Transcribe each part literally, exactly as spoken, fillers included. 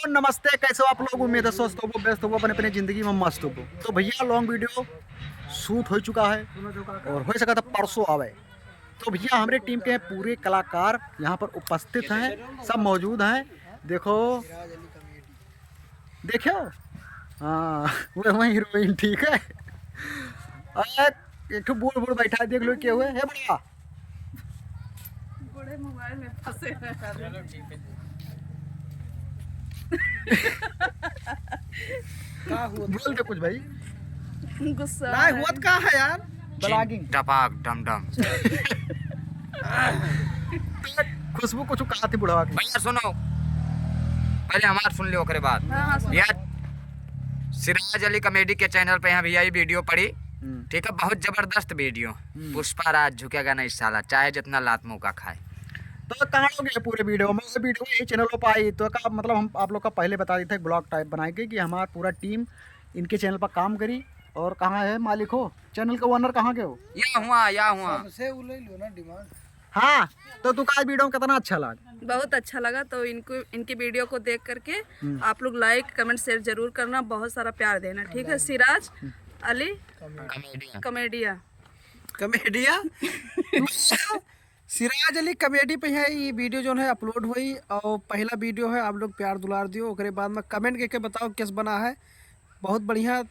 नमस्ते, कैसे हो आप लोग? उम्मीद है स्वस्थ होबो, व्यस्त होबो, अपने अपने जिंदगी में मस्त होबो। तो भैया, long video shoot हो चुका है और हो सका था परसों आवे। तो भैया, हमरे team के पूरे कलाकार यहाँ पर उपस्थित हैं, सब मौजूद हैं। देखो, देखो, हाँ, वो वही हीरोइन, ठीक है। और एक ठो बूढ़ बूढ़ बैठा है, देख लो के हुए। हे बड़ा, बड़े मोबाइल में फंसे हैं। का हुआ? बोल दे कुछ भाई। गुस्सा नहीं है। हुआ तो का है यार? Vlogging। टपाक डम डम। खुशबू कुछ कहा थी बुढ़वा की। भैया सुनो, पहले हमार सुन लियो, ओकरे बाद। हाँ, हाँ, सुनो। यार, सिराज अली comedy के channel पे यहाँ भैया ये video पड़ी, हम्म। ठीक है, बहुत जबरदस्त video। हम्म। पुष्पा राज झुकेगा नहीं साला, चाहे जितना लात मुक्का खाए। तो कहाँ लोग ये पूरे video में, वो video यही channel पे आई, तो का मतलब हम आप लोग का पहले बता देते हैं, vlog type बनाए के कि हमारा पूरा team इनके channel पर काम करी। और कहाँ है मालिक हो, channel का owner कहाँ के हो? या हुआ, या हुआ। सबसे उ ले लो ना demand। हाँ, तो तू का video में कितना अच्छा लगा? बहुत अच्छा लगा, तो इनको, इनकी video को देख करके हम्म। आप लोग like, comment, share जरूर करना, बहुत सारा प्यार देना, ठीक है? सिराज हम्म। अली Comedian। Comedian। Comedian? सिराज अली comedy पे है, ये video जौन है upload हुई और पहला video है, आप लोग प्यार दुलार दियो, ओकरे बाद में comment करके बताओ कैसे बना है। बहुत बढ़िया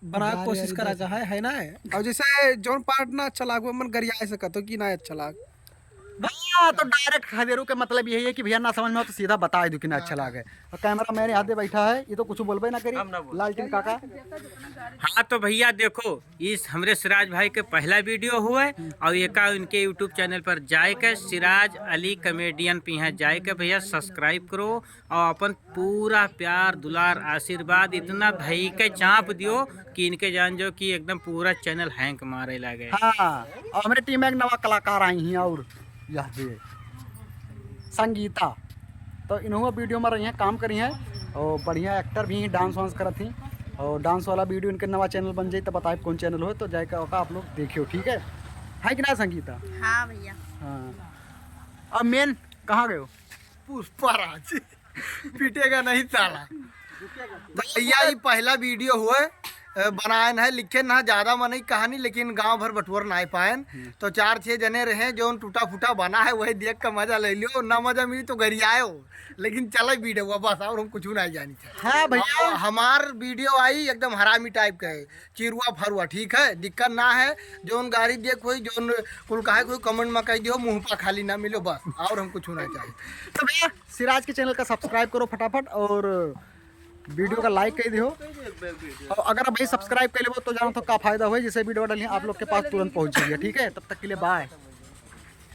बना गारी कोशिश वारी करा दे। का है, है ना? और जैसे जौन part ना अच्छा लागो, मन गरिया सकत हो कि ना अच्छा लाग। हाँ, तो direct खदेरू के मतलब यही है कि भैया ना समझ में हो तो सीधा बता दो कि ना अच्छा लागे। और cameraman यहाँ दे बैठा है, ये तो कुछ बोलबे ना करी, हम ना बोल। लालटेन काका। हाँ तो भैया देखो, इस हमरे सिराज भाई के पहला video हुए और एका इनके YouTube channel पर जाए के सिराज अली comedian पे यहाँ जाए के भैया subscribe करो और अपन पूरा प्यार दुलार आशीर्वाद इतना धई के चाप दियो कि इनके जान जो कि एकदम पूरा channel hang मारे लागे। हाँ, और हमरे team में एक नवा कलाकार आई हैं और यह दे संगीता, तो इन्हों video में रही हैं, काम करी हैं और बढ़िया actor भी हैं, dance वांस करत हैं। और dance वाला video इनके नवा channel बन जाई तो बताए कौन channel हो, तो जाए के ओका आप लोग देखियो, ठीक है, है कि ना संगीता? हाँ भैया। हाँ, अब main कहाँ गयो? पुष्पा राज। पीटेगा नहीं साला। तो भैया, ये पहला video हुए, अ, बनायन है, लिखेन ना ज्यादा मनई कहानी, लेकिन गांव भर बटुअर नाय पायन। हम्म। तो चार छह जने रहे, जौन टूटा फूटा बना है, वही देख के मजा ले लियो, ना मजा मिली तो गरियायो, लेकिन चले video बस, और हम कुछ ना जानी चाहिए। हाँ भैया। और हमार video आई एकदम हरामी type का है, चिरुआ फरुआ, ठीक है, दिक्कत ना है। जौन गारी देख होई, जौन कुल कहे कोई comment में कह दियो, मुंह पर खाली ना मिलो बस, और हम कुछ ना चाहिए। तो भैया, सिराज के channel का subscribe करो फटाफट और video का like कर दियो। और अगर आप भाई subscribe कर लेबो तो जानो तो का फायदा होई, जैसे video डाली आप लोग के पास तुरंत पहुंच जाइए, ठीक है? तब तक के लिए bye।